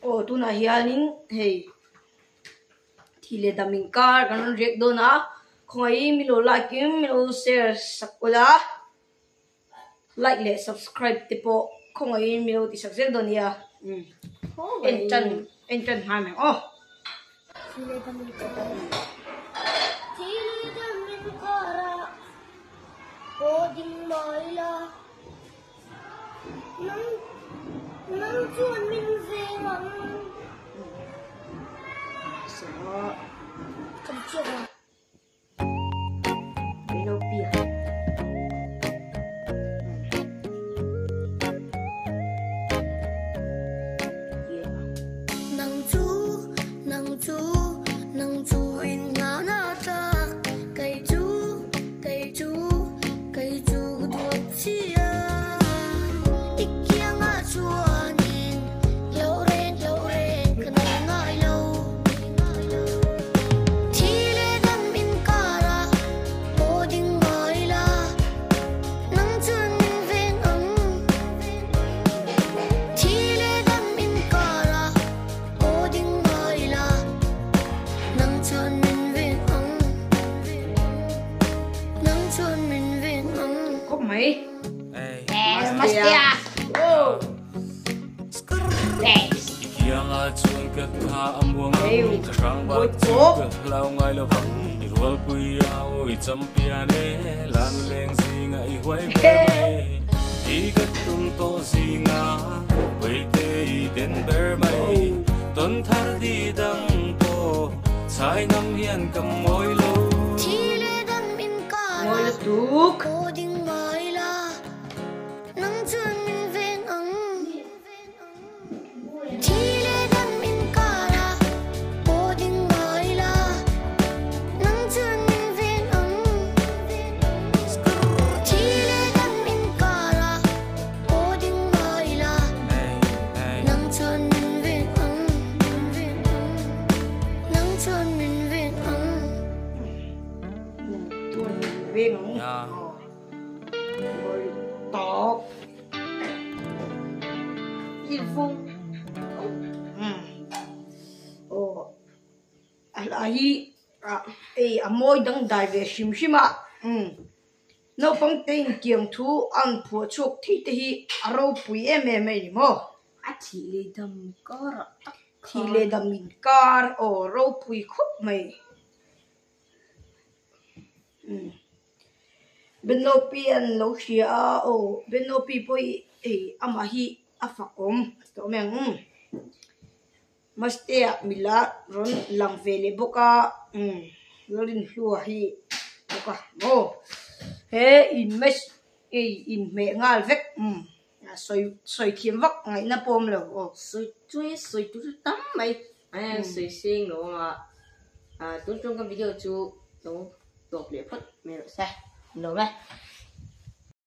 Aw tunah hianin hei thi leh dam inkar kan rawn riak dawn a, khawngaihin min lo like in min lo share sak ula, like leh subscribe te pawh khawngaihin min lo ti sak zel dawn nia, en tan en tan nghal mai ang aw. Thi leh dam inkar Thi leh dam inkar ah aw ding mai la. Nang chuan min veng ang. Kan chiak ang. Nang chu, nang chu, nang chu in ngana tlak. Kei chu, kei chu, kei chu ka duat chia. I kiangah chuanin hlauh reng hlauh reng ka nei ngai lo. Thi leh dam inkarah pawh ding ngai la, nang chuan min veng ang. Thi leh dam inkarah pawh ding ngai la, nang chuan min veng ang. Nang chuan min veng ang. Khawp mai. Mastea. Thi leh dam inkar Mawi ah lutuk. aw ding ngai la, nang chuan min veng ang. Thi leh dam inkar ah aw ding ngai la, nang chuan min veng ang. Thi leh dam inkar ah aw ding ngai la, nang chuan min veng ang. Nang chuan min veng ang. Nang chuan min veng ang. Mawi tawp. Aw a hla hi hei a mawi dangdai ve hrim hrim a naupang te intiang thu a an phuah chhuak thei te hi a ropui em em a ni maw. A thih leh dam kar ah tak khan. Thih leh dam inkar aw ropui khawp mai. Benopi an lo hria a aw Benopi pawh hi hei amah hi a fak awm tawh mai ang Mastea mila rawn lang ve leh bawk a umm Lalrinhlua hi bawk a maw he in match hei inhmeh nghal vek umm sawi sawi thiam vak ngaihna pawh awm lo aw. Sawi chu hi sawi tur chu tam mai a sawi seng lo ang a ah tun tum ka video chu lo tawp leh phawt mai rawh se ni lo e.